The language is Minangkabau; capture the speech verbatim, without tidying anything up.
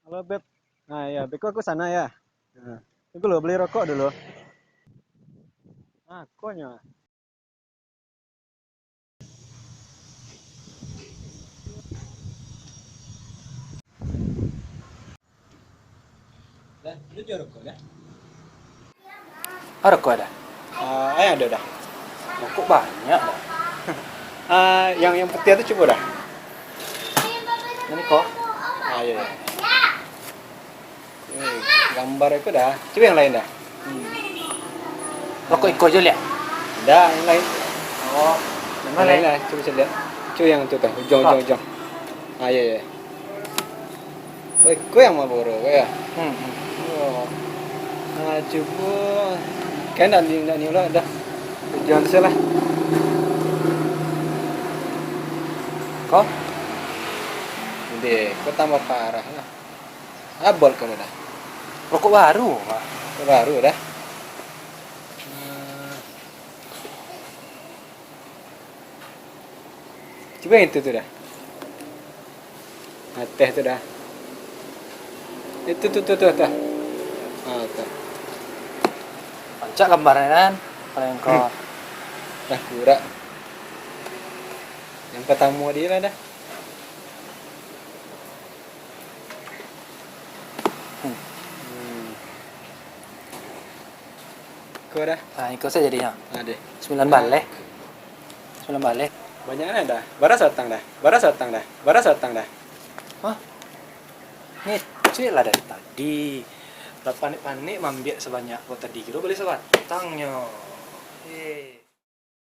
Halo, Beb. Nah, ya, beko aku sana ya. Nah, tunggu lo, beli rokok dulu. Nah, konyo. Lah, lu jual rokok dah? Ah, rokok dah? Ah, eh, ado dah. Rokok banyak dah. Ah, yang, yang putiah tu cubo dah. Ini ko? Ah, iyo, iyo. Eh, gambar iko dah. Cubo yang lain dah. Hmm. Rokok iko jo liak. Dah, yang lain. Oh, yang lain lah. Cubo saya lihat. Cubo yang tu tu. Ujung, ujung, ujung. Ah, iyo, iyo. Oh, iko yang Marlboro ko ya? Hmm, hmm. Oh. Ah, cubo. Kan dah ni, dah ni lah dah. Ujung tu lah. Ko? Deh, ko tambah parah lah. Abol ko dah. Rokok baru, Pak. Rokok baru dah. Hmm. Cubo yang itu tu dah. Ateh tu dah. Itu tu, tu, tu, ateh. Ah, tu. Rancak gambarnyo kan. Kalau yang ko. Dah kurak. Yang pertama dia lah dah. Hmm. Hmm. Iko dah. Ah, iko sajo jadi, ha. Ah, deh. Sambilan baleh. Sambilan baleh. Banyak lah dah. Bara sabatang dah. Bara sabatang dah. Bara sabatang dah. Hah? Ngecek lah dari tadi. Lah panek-panek maambiak sabanyak ko tadi. Kiro bali sabatang nyo. Eh.